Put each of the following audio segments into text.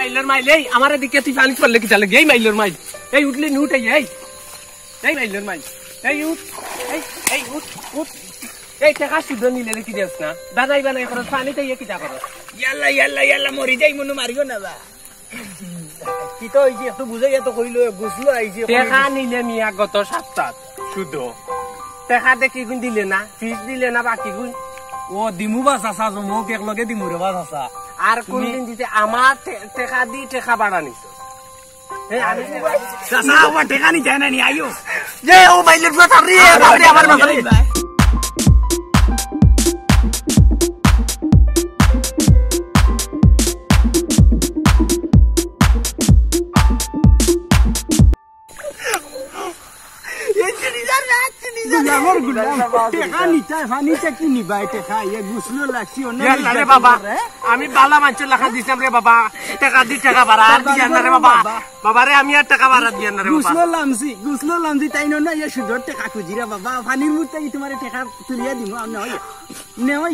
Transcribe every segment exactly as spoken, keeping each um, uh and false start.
মাইলর মাইল, এই, আমারে দেখিয়া তুই পানিত পড়লে কিতার লাগি? এই মাইলর মাইল, এই উঠলে নি উঠ, এই, এই, এই মাইলর মাইল, এই উঠ, এই, এই উঠ, উঠ। এই টেকা সুদো নিলে রে কি দেস না? দানাই বানাই করস, পানিত আইয়া কিতা করস? ইয়াল্লা, ইয়াল্লা, ইয়াল্লা, মরি যাই মনু, মারিও না বা। কিতা অইছে একটু বুঝাইয়া তো কইলো, গুছলো আইছে। টেকা নিলে মিয়া গত সপ্তাহ সুদো। টেকা দে কিগুন দিলে না, ফিস দিলে না বাকিগুন। ও দিমু বা চাচা, জমুক একলগে দিমু রে বা চাচা। আর কোন তুমি দিন দিতে আমার টে-, টেকা দি টেকা বাড়া নিছ। এ, আমি চাচা, আমার টেকা নি যায় না নি, আইও। এ, ও মাইলর পুয়া, তাড়াতাড়ি, এ, তাড়াতাড়ি, আমার মাথায়। এই চিনি যা রে, চিনি যা রে। গুলামর গুলাম। টেকা নিতায়, পানিতে কি নিবায় টেকা? এ গুছলো লাগছি, অন্য ইয়াল্লা রে বাবা, আমি বালা মানষর লাখান দিছলাম রে বাবা, টেকা দি টেকা বাড়া, আর দিয়ার না রে বাবা। বাবা রে, আমি আর টেকা বাড়া দিয়ার না রে বাবা। গুছলো লামছি, গুছলো লামছি, তাই নয় না, এ সুদর টেকা খুজি রে বাবা, পানির মুহূর্তে কি তুমারে টেকা তুলিয়া দিমু, আর নেওয়া, নেওয়া।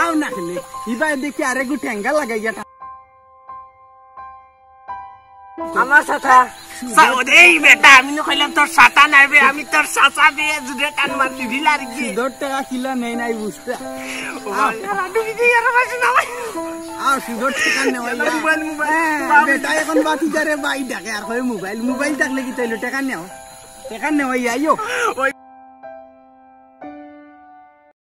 আও না খেলে, ইবায় দেখি আরেকগু টেঙ্গা লাগাইয়া। আমার চাচা। এই বেটা, আমি না কইলাম তোর চাচা নায় বে, আমি তোর চাচা বে, জুড়ে টান মার দিবি লারি কি। সুদর টেকা কিলা নেই নাই বুঝতে। ও বাবা, আর ডুবি যাই, আর বাঁচি না ভাই। আর সুদর টেকা নেওয়া ইয়াল্লা, মোবাইল, মোবাইল। হ্যাঁ, মোবাইল। বেটা এখন বাতি যারে ভাই ডাকে, আর কয় মোবাইল, মোবাইল থাকলে কিতা অইলো, টেকা নেও। টেকা নেওয়া আইও। ওই